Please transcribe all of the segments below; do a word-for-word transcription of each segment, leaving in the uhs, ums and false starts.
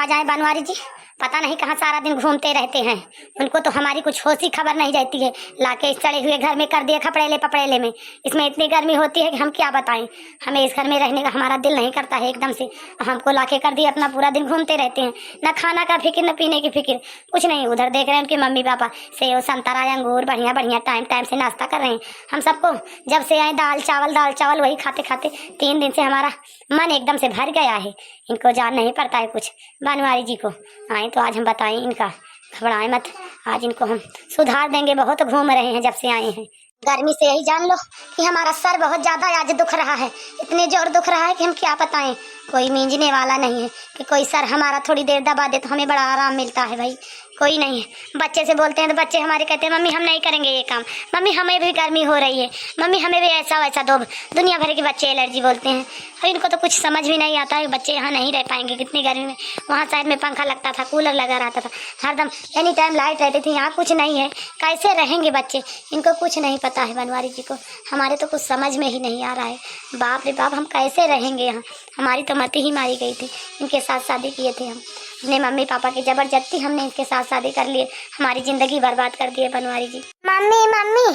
जाए बनवारी जी, पता नहीं कहाँ सारा दिन घूमते रहते हैं। उनको तो हमारी कुछ होश ही खबर नहीं रहती है। लाके इस सड़े हुए घर में कर दिए खपड़ेले पपड़ेले में। इसमें इतनी गर्मी होती है कि हम क्या बताएं। हमें इस घर में रहने का हमारा दिल नहीं करता है एकदम से। हमको लाके कर दिए, अपना पूरा दिन घूमते रहते हैं। न खाना का फिक्र, न पीने की फिक्र, कुछ नहीं। उधर देख रहे हैं उनके मम्मी पापा सेव, संतरा, अंगूर, बढ़िया बढ़िया टाइम टाइम से नाश्ता कर रहे हैं। हम सबको जब से आए दाल चावल, दाल चावल, वही खाते खाते तीन दिन से हमारा मन एकदम से भर गया है। इनको जान नहीं पड़ता है कुछ। बनवारी जी को आए तो आज हम बताएं इनका, घबराए मत। आज इनको हम सुधार देंगे। बहुत घूम रहे हैं जब से आए हैं। गर्मी से यही जान लो कि हमारा सर बहुत ज्यादा आज दुख रहा है, इतने जोर दुख रहा है कि हम क्या बताएं। कोई मींजने वाला नहीं है कि कोई सर हमारा थोड़ी देर दबा दे तो हमें बड़ा आराम मिलता है भाई। कोई नहीं है। बच्चे से बोलते हैं तो बच्चे हमारे कहते हैं, "मम्मी, हम नहीं करेंगे ये काम, मम्मी, हमें भी गर्मी हो रही है, मम्मी, हमें भी ऐसा वैसा दो।" दुनिया भर के बच्चे एलर्जी बोलते हैं। और इनको तो कुछ समझ भी नहीं आता है, बच्चे यहाँ नहीं रह पाएंगे कितनी गर्मी में। वहाँ शहर में पंखा लगता था, कूलर लगा रहता था, हरदम एनी टाइम लाइट रहती थी, यहाँ कुछ नहीं है, कैसे रहेंगे बच्चे? इनको कुछ नहीं पता है बनवारी जी को। हमारे तो कुछ समझ में ही नहीं आ रहा है। बाप रे बाप, हम कैसे रहेंगे यहाँ? हमारी तो मती ही मारी गई थी। इनके साथ शादी किए थे हम, अपने मम्मी पापा की जबरदस्ती हमने इनके साथ शादी कर लिए। हमारी जिंदगी बर्बाद कर दी है बनवारी जी। मम्मी, मम्मी,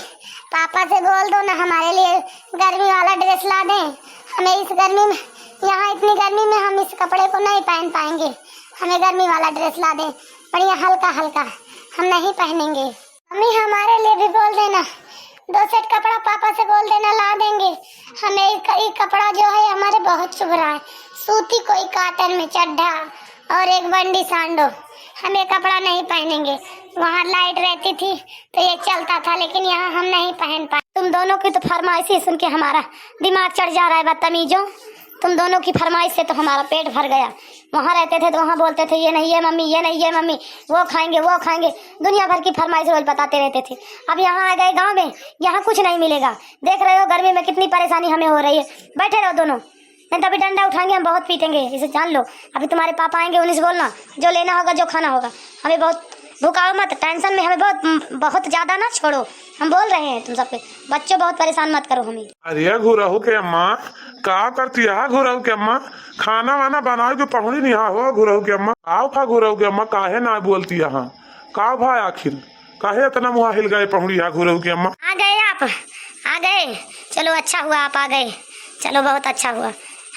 पापा से बोल दो ना, हमारे लिए गर्मी वाला ड्रेस ला दें। हमें इस गर्मी में, यहाँ इतनी गर्मी में हम इस कपड़े को नहीं पहन पाएंगे। हमें गर्मी वाला ड्रेस ला दें, बढ़िया हल्का हल्का, हम नहीं पहनेंगे। मम्मी, हमारे लिए भी बोल देना, दो सेट कपड़ा पापा से बोल देना, ला देंगे। हमें एक, एक कपड़ा जो है हमारे बहुत चुभ रहा है, सूती कोई कॉटन में चड्ढा और एक बंडी सांडो, हम ये कपड़ा नहीं पहनेंगे। वहाँ लाइट रहती थी तो ये चलता था, लेकिन यहाँ हम नहीं पहन पाए। तुम दोनों की तो फरमाइशी सुन के हमारा दिमाग चढ़ जा रहा है, बदतमीजों। तुम दोनों की फरमाइश से तो हमारा पेट भर गया। वहाँ रहते थे तो वहाँ बोलते थे, "ये नहीं है मम्मी, ये नहीं है मम्मी, वो खाएंगे, वो खाएंगे।" दुनिया भर की फरमाइश रोज बताते रहते थे। अब यहाँ आ गए गाँव में, यहाँ कुछ नहीं मिलेगा। देख रहे हो गर्मी में कितनी परेशानी हमें हो रही है। बैठे रहो दोनों, नहीं तो अभी डंडा उठाएंगे हम, बहुत पीटेंगे, इसे जान लो। अभी तुम्हारे पापा आएंगे, उन्हीं से बोलना, जो लेना होगा, जो खाना होगा। हमें बहुत भुकाओ मत, टेंशन में हमें बहुत, बहुत ज्यादा ना छोड़ो। हम बोल रहे हैं तुम सबके, बच्चों बहुत परेशान मत करो हमें। अरे घुरहू के अम्मा, का करती है घुरहू के अम्मा? खाना वाना बनाओ के पहुड़ी नहीं हो घुरहू के अम्मा? आओ खा घुरहू के अम्मा, काहे ना बोलती यहाँ? का भा आखिर? काहे इतना मुँह हिल गए पहुड़ी है घुरहू के अम्मा? आ गए आप, आ गए। चलो अच्छा हुआ आप आ गए, चलो बहुत अच्छा हुआ।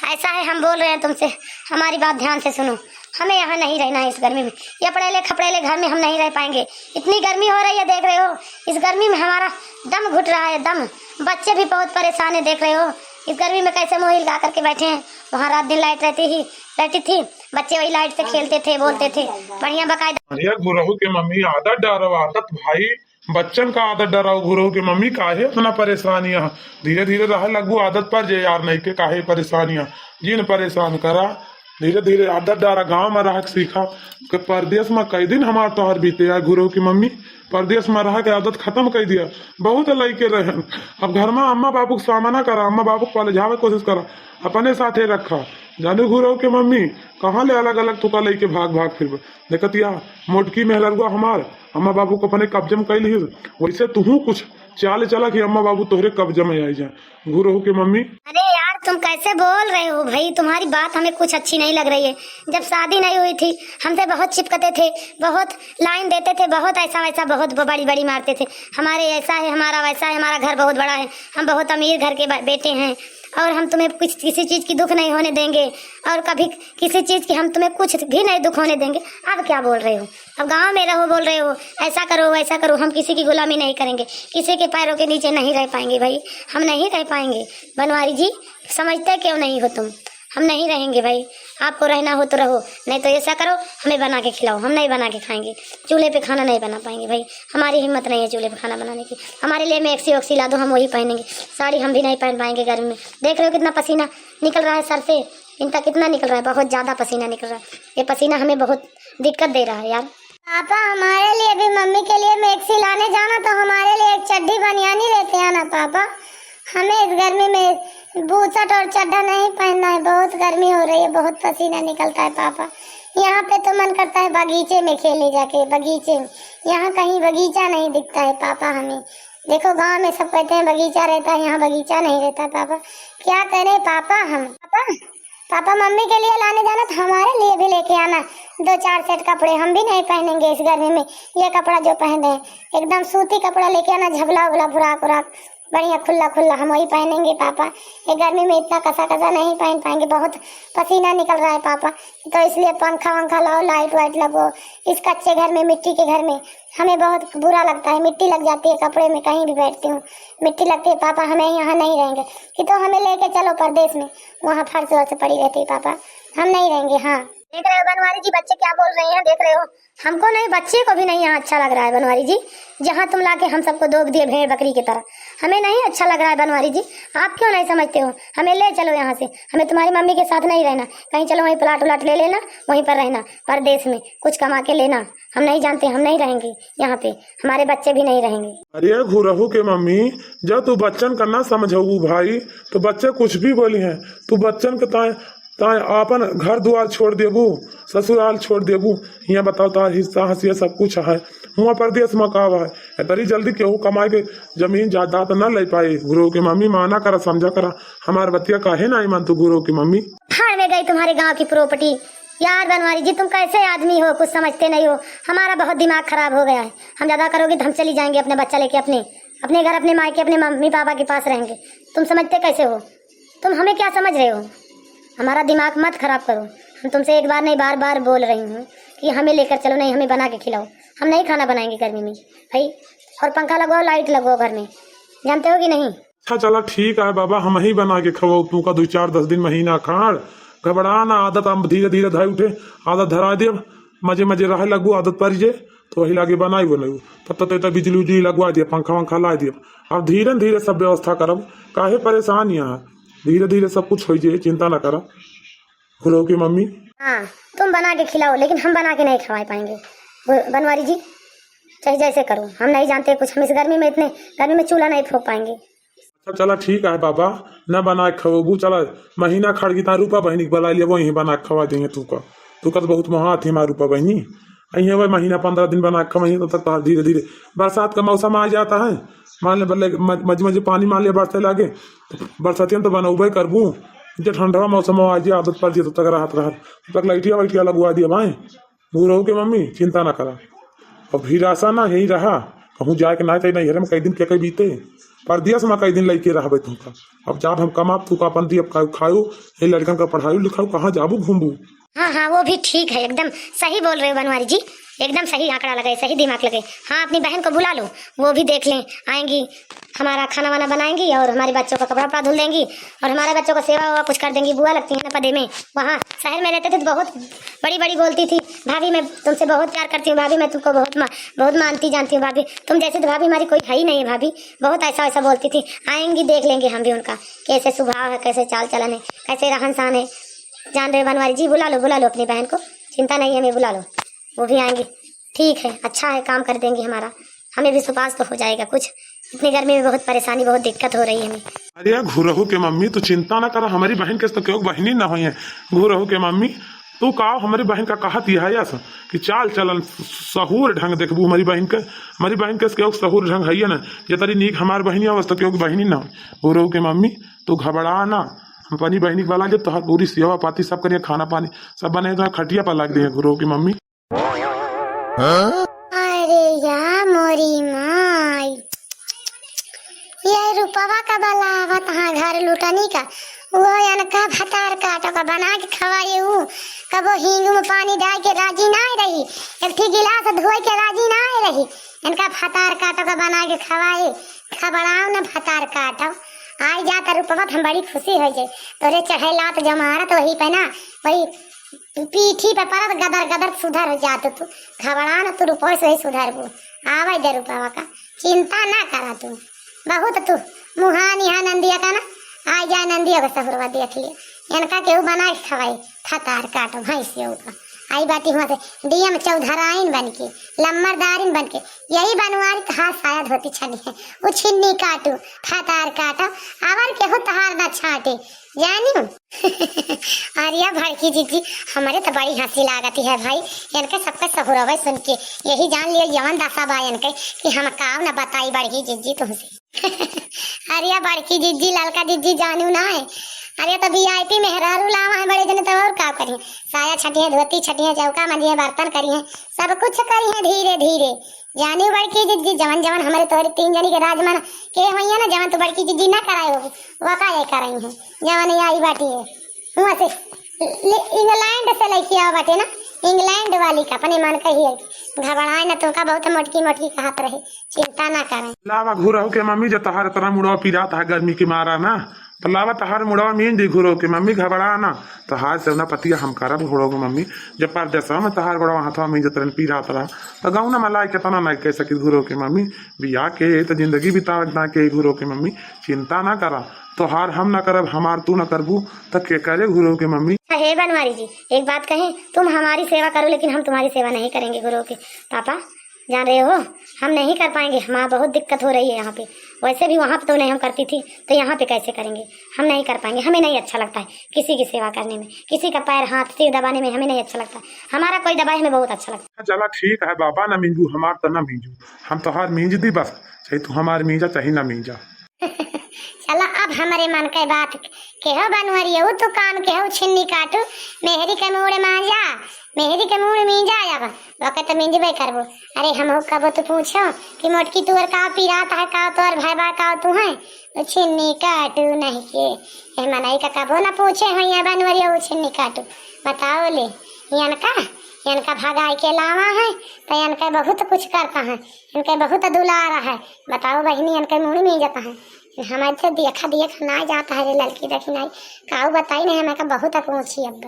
ऐसा है हम बोल रहे हैं तुमसे, हमारी बात ध्यान से सुनो। हमें यहाँ नहीं रहना है इस गर्मी में। ये पड़ेले खपड़ेले घर में हम नहीं रह पाएंगे। इतनी गर्मी हो रही है, देख रहे हो, इस गर्मी में हमारा दम घुट रहा है, दम। बच्चे भी बहुत परेशान है, देख रहे हो, इस गर्मी में कैसे मुँह हिलगा करके बैठे हैं। वहाँ रात दिन लाइट रहती ही, रहती थी, बच्चे वही लाइट से खेलते थे, बोलते थे, बढ़िया बकायदा। अरे घुरहू के मम्मी, आदत डारो, आदत भाई, बच्चन का आदत डराओ। घुरहू के मम्मी, काहे इतना परेशान यहाँ? धीरे धीरे रहे लगबू, आदत पड़ जाए यार, नहीं के काहे परेशान यहाँ? जिन परेशान करा, धीरे धीरे आदत डारा, गाँव में रह के सीखा। के परदेश में कई दिन हमार तोहर बीते यार घुरहू की मम्मी, परदेश में रह के आदत खत्म कर दिया। बहुत लइके रहन, अब घर में अम्मा बाबू के सामना करा, अम्मा बाबू के पलझावे कोशिश करा, अपने साथे रखा। जानू घुरहू के मम्मी, कहाँ ले अलग अलग तुका लइके भाग भाग फिरबे? देखतिया मोटकी मेहररुआ हमार अम्मा बाबू को अपने कब्जे में कई लिहिस, वैसे तुहू कुछ चाल चला कि अम्मा बाबू तोहरे कब्जे में आई जाए। घुरहू के मम्मी। अरे यार, तुम कैसे बोल रहे हो भाई? तुम्हारी बात हमें कुछ अच्छी नहीं लग रही है। जब शादी नहीं हुई थी, हमसे बहुत चिपकते थे, बहुत लाइन देते थे, बहुत ऐसा वैसा, बहुत ब-, बड़ी बड़ी मारते थे। हमारे ऐसा है, हमारा वैसा है, हमारा घर बहुत बड़ा है, हम बहुत अमीर घर के ब-, बेटे हैं और हम तुम्हें कुछ, किसी चीज़ की दुख नहीं होने देंगे और कभी किसी चीज़ की हम तुम्हें कुछ भी नहीं दुख होने देंगे। अब क्या बोल रहे हो? अब गाँव में रहो बोल रहे हो, ऐसा करो, वैसा करो। हम किसी की गुलामी नहीं करेंगे, किसी के पैरों के नीचे नहीं रह पाएंगे भाई, हम नहीं रह पाएंगे। बनवारी जी, समझते क्यों नहीं हो तुम? हम नहीं रहेंगे भाई, आपको रहना हो तो रहो, नहीं तो ऐसा करो, हमें बना के खिलाओ, हम नहीं बना के खाएंगे, चूल्हे पे खाना नहीं बना पाएंगे भाई, हमारी हिम्मत नहीं है चूल्हे पे खाना बनाने की। हमारे लिए मैक्सी वैक्सी ला दो, हम वही पहनेंगे। साड़ी हम भी नहीं पहन पाएंगे गर्मी में। देख रहे हो कितना पसीना निकल रहा है सर से, इनका कितना निकल रहा है, बहुत ज़्यादा पसीना निकल रहा है। ये पसीना हमें बहुत दिक्कत दे रहा है यार। पापा, हमारे लिए भी मम्मी के लिए मैक्सी लाने जाना, तो हमारे लिए एक चड्ढी बनियानी लेते आना पापा। हमें इस गर्मी में बूसट और चड्ढा नहीं पहनना है, बहुत गर्मी हो रही है, बहुत पसीना निकलता है पापा। यहाँ पे तो मन करता है बगीचे में खेले जाके, बगीचे में। यहाँ कहीं बगीचा नहीं दिखता है पापा हमें। देखो, गांव में सब कहते हैं बगीचा रहता है, यहाँ बगीचा नहीं रहता पापा। क्या करें पापा हम? पापा, पापा मम्मी के लिए लाने जाना तो हमारे लिए भी लेके आना दो चार सेट कपड़े, हम भी नहीं पहनेंगे इस गर्मी में ये कपड़ा जो पहने हैं। एकदम सूती कपड़ा लेके आना, झबला उबला, फुराक उराक, बढ़िया खुला खुला हम वही पहनेंगे पापा। ये गर्मी में इतना कसा कसा नहीं पहन पाएंगे, बहुत पसीना निकल रहा है पापा। तो इसलिए पंखा वंखा लाओ, लाइट वाइट लगो। इस कच्चे घर में, मिट्टी के घर में हमें बहुत बुरा लगता है, मिट्टी लग जाती है कपड़े में, कहीं भी बैठती हूँ मिट्टी लगती है। पापा हमें यहाँ नहीं रहेंगे। कि तो हमें लेके चलो परदेश में, वहाँ फर्श वर्श पड़ी रहती है पापा, हम नहीं रहेंगे। हाँ, देख रहे हो बनवारी जी, बच्चे क्या बोल रहे हैं, देख रहे हो? हमको नहीं, बच्चे को भी नहीं यहाँ अच्छा लग रहा है बनवारी जी। जहाँ तुम लाके हम सबको दोब दिए भेड़ बकरी की तरह, हमें नहीं अच्छा लग रहा है बनवारी जी। आप क्यों नहीं समझते हो? हमें ले चलो यहाँ से, हमें तुम्हारी मम्मी के साथ नहीं रहना। कहीं चलो वहीं प्लाट उलाट ले लेना, वहीं पर रहना, परदेश में कुछ कमा के लेना। हम नहीं जानते, हम नहीं रहेंगे यहाँ पे, हमारे बच्चे भी नहीं रहेंगे। अरे घुरहू के मम्मी, जब तू बच्चन का ना समझऊ भाई, तो बच्चे कुछ भी बोली हैं। तू बच्चन के ताए, ताए आपन घर दुआर छोड़ देबू, ससुराल छोड़ देबू। हियाँ बताओ, तार हिस्सा हंसिया सब कुछ है, हुआँ परदेश में का है? इतनी जल्दी केहू कमाए के जमीन जायदाद ना ले पाए। घुरहू के मम्मी, माना करा, समझा करा, हमार बतिया काहे ना मान तू घुरहू के मम्मी? भाड़ में गई तुम्हारे गांव की प्रॉपर्टी। यार बनवारी जी, तुम कैसे आदमी हो, कुछ समझते नहीं हो। हमारा बहुत दिमाग खराब हो गया है। हम ज्यादा करोगे तो हम चली जाएंगे अपने बच्चा लेके, अपने, अपने घर, अपने मायके, अपने मम्मी पापा के पास रहेंगे। तुम समझते कैसे हो? तुम हमें क्या समझ रहे हो? हमारा दिमाग मत खराब करो। हम तुमसे एक बार नहीं, बार बार बोल रही हूँ कि हमें लेकर चलो, नहीं हमें बना के खिलाओ। हम नहीं खाना बनाएंगे गर्मी में भाई। और पंखा लगवाओ, लाइट लगवाओ घर में, जानते हो कि नहीं? अच्छा चला ठीक है बाबा, हम ही बना के खवाओ तू का दो चार दस दिन, महीना खाड़। घबरा ना, आदत हम धीरे धीरे धर उठे, आदत धरा दियब, मजे मजे रहे लगू, आदत पड़ जे तो वही लागे बनाई बनाई। तब तक तो बिजली उजली लगवा दिया, पंखा वंखा ला दिया। अब धीरे धीरे सब व्यवस्था करब, काहे परेशान यहाँ, धीरे धीरे सब कुछ हो जे, चिंता ना करा। घुरहू की मम्मी। हाँ, तुम बना के खिलाओ, लेकिन हम बना के नहीं खवा पाएंगे। वो बनवारी जी, चाहे जैसे करो, हम नहीं जानते कुछ, हम इस गर्मी में, इतने गर्मी में चूल्हा नहीं फूंक पाएंगे। अच्छा चला ठीक है बाबा, न बना के खवाबू, चला महीना खड़ गई ता रूपा बहनी के बुला लिया, वही बना के खवा देंगे तू का। तू का तो बहुत मोहात है हमार रूपा बहनी। अइहे वह महीना पंद्रह दिन बना के खवाइए, तब तक तो धीरे धीरे बरसात का मौसम आ जाता है। मान ले बल्ले मज-, मजे मजे पानी मान ले बरसे लागे, तो बरसातिया में तो बनौबे करबू। जो ठंडवा मौसम आ जाए, आदत पड़ जाए, तब तक राहत रहत, तब तक लाइटिया वाइटिया लगवा दिया भाई। घुरहू के मम्मी, चिंता ना करा। अब फिर आशा ना यही रहा, कहूँ जाए के ना चाहिए, नैहर में कई दिन के कई बीते, परदेस में कई दिन लइके रहबे तुमका। अब जाब हम कमाब, तू का अपन दियब, खाऊ खाऊ, ये लड़कन का पढ़ाई लिखाऊ, कहाँ जाबू घूमबू? हाँ, हाँ, वो भी ठीक है, एकदम सही बोल रहे हो बनवारी जी, एकदम सही आंकड़ा लगाए, सही दिमाग लगाए। हाँ, अपनी बहन को बुला लो, वो भी देख लें, आएंगी, हमारा खाना वाना बनाएंगी और हमारे बच्चों का कपड़ा उपड़ा धुल देंगी और हमारे बच्चों का सेवा वेवा कुछ कर देंगी। बुआ लगती है ना पदे में, वहाँ शहर में रहते थे तो बहुत बड़ी बड़ी बोलती थी, "भाभी, मैं तुमसे बहुत प्यार करती हूँ भाभी, मैं तुमको बहुत मा-, बहुत मानती जानती हूँ भाभी, तुम जैसी तो भाभी हमारी कोई है ही नहीं है भाभी।" बहुत ऐसा वैसा बोलती थी। आएंगी, देख लेंगे हम भी उनका, कैसे स्वभाव है, कैसे चाल चलन है, कैसे रहन सहन है। जान रहे हो बनवारी जी, बुला लो, बुला लो अपनी बहन को, चिंता नहीं है, हमें बुला लो, वो भी आएंगी। ठीक है, अच्छा है, काम कर देंगी हमारा, हमें भी सुपास तो हो जाएगा कुछ। इतनी गर्मी में बहुत परेशानी, बहुत दिक्कत हो रही है हमें। अरे यार, घुरहू के मम्मी, तू चिंता ना करा, हमारी बहन के तो क्यों बहनी ना होई है। घुरहू के मम्मी, तू का हमारी बहन का कहत यह है ऐसा कि चाल चलन, सहूर ढंग देखबू हमारी बहन के, हमारी बहन के क्यों सहूर ढंग है ना, ये तारी नीक हमार बहनी अवस्था क्यों बहनी ना हो। घुरहू के मम्मी, तू घबरा ना, हम अपनी बहनी के बुला ले, तोहर पूरी सेवा पाती सब करिए, खाना पानी सब बने, तो खटिया पर लाग दे घुरहू के मम्मी। अरे या मोरी माई, ये रूपवा का बलावत हाँ घर लुटनी का, वो इनका भतार काटो का बना के खवाए ऊ, कबो हींग में पानी डाल के राजी ना रही, एक ठी गिलास धोए के राजी ना रही, इनका भतार काटो का बना के खवाए, खबड़ाओ न भतार काटो, आई जात रूपवा त हम बड़ी खुशी हो जाए, तोरे चढ़े लात जमारत वही पे ना, वही पीठी पे परत गदर गदर सुधर हो जात तू। घबड़ा न तू, रूपवा से ही सुधरबू। आवे दे रूपवा का, चिंता ना करा तू। बहुत तू मुहान यहाँ नंदिया का ना, आ जाए नंदिया का सहुरवा देख लिया। इनका केहू बना के खवाई, फतार काटो भैंसियों का। आई बाटी हुआ से डीएम चौधराइन बन के, लम्बरदारिन बन के, यही बनवारी तो हाथ साया धोती छनी है, वो छिन्नी काटू, फतार काटो, अवर केहू तहार ना छाटे, जानी। अरे या भड़की जिज्जी, हमरे तो बड़ी हंसी लागती है भाई, इनके सबके सहुरवे सुन के, यही जान लियो यवन दशा बा इनके कि हम काव न बताई बड़की जिज्जी तुमसे। अरे या बड़की जिज्जी, ललका जिज्जी जानू ना है, अरे तो वीआईपी मेहरारू लावा है बड़े जने, तो और का करिए? साया छटिए, धोती छटिए, चौका मंजिए, बर्तन करिए, सब कुछ करिए धीरे धीरे। जानी बड़की जिज्जी, जवन जवन हमरे तोहरे तीन जनी के राज मन के होइए ना, जवन तू बड़की जिज्जी ना कराए हो, वो का ये कराई है, जवन ये आई बाटी है। हुआ से ले-, इंग्लैंड से लेके आवा बाटे ना, इंग्लैंड वाली का अपने मन कही है। घबराए ना, तुमका बहुत मोटकी मोटकी कहत रहे, चिंता ना करें। लावा घुरहु के मम्मी, जब तहार इतना मुड़वा पिरात है गर्मी के मारा ना, तो लावा तहार मुड़वा मींज दी घुरहु के मम्मी, घबरा ना। तहार सेवना पतिया हम करब घुरहु के मम्मी। जब परदेसवा में तहार गोड़वा हाथवा मींजत रहन पिरात रहा, तो गौना में लाए केतना ना कह सकी घुरहु के मम्मी। बियाह के तो जिंदगी बितावत ना के घुरहु के मम्मी, चिंता ना करा। तोहार हम ना करब, हमार तू ना करबू, तो के करे घुरहु के मम्मी? हे बनवारी जी, एक बात कहें, तुम हमारी सेवा करो, लेकिन हम तुम्हारी सेवा नहीं करेंगे घुरहु के पापा। जान रहे हो, हम नहीं कर पाएंगे, हमारा बहुत दिक्कत हो रही है यहाँ पे। वैसे भी वहाँ पे तो नहीं हम करती थी, तो यहाँ पे कैसे करेंगे? हम नहीं कर पाएंगे, हमें नहीं अच्छा लगता है किसी की सेवा करने में, किसी का पैर हाथ सिर दबाने में हमें नहीं अच्छा लगता है। हमारा कोई दबाए, हमें बहुत अच्छा लगता है। चला ठीक है बाबा, ना मींजू, हमार तो ना मींजू, हम तोहार मींज दी बस, चाहे तू हमार मींजा चाहे ना मींजा। चला अब हमरे मन के बात केहो बनवरियऊ, तू काम केहो छिन्नी काटू, मेहरी के मूड़ मांजा, मेहरी के मूड़ मींजा। अब ओके तो मींजबे करबो। अरे हमहू कबो तो पूछो कि मोटकी तोर का पिरात है, का तोर भाई बा, का तू है, तो छिन्नी काटू नहीं के। ए मनई का कबो ना पूछे हो या बनवरियऊ छिन्नी काटू। बताओ ले, इनका, इनका भगाई के लावा है, तो इनका बहुत कुछ करता है, इनके बहुत दुलारा है। बताओ बहिनी, इनके मूड़ मींजता है। हमारे तो देखा देख ना जाता है रे ललकी, देखी नहीं, काऊ बताई नहीं, हमें का बहुत पूछी अब।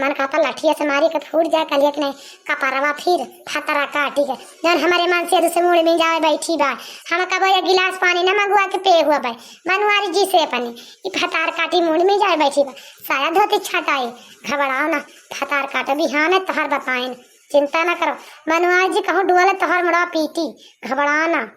मन कहता लठिया से मारी के फूट जाए, कहलिए कि नहीं, कपरवा फिर फतरा काटी के, जौन हमारे मन से दूसरे मूड़ मींजाए बैठी बा। हम कबो एक गिलास पानी न मंगवा के पे हुआ बा, बनवारी जी से अपनी, ई फतार काटी मूड़ मींजाए बैठी बा। साया धोती छटाई, घबराओ ना, फतार काटे बिहाने तोहर बताएन, चिंता ना करो। बनवारी जी कहूँ डुअले तोहर मुड़वा पीटी, घबराओ ना।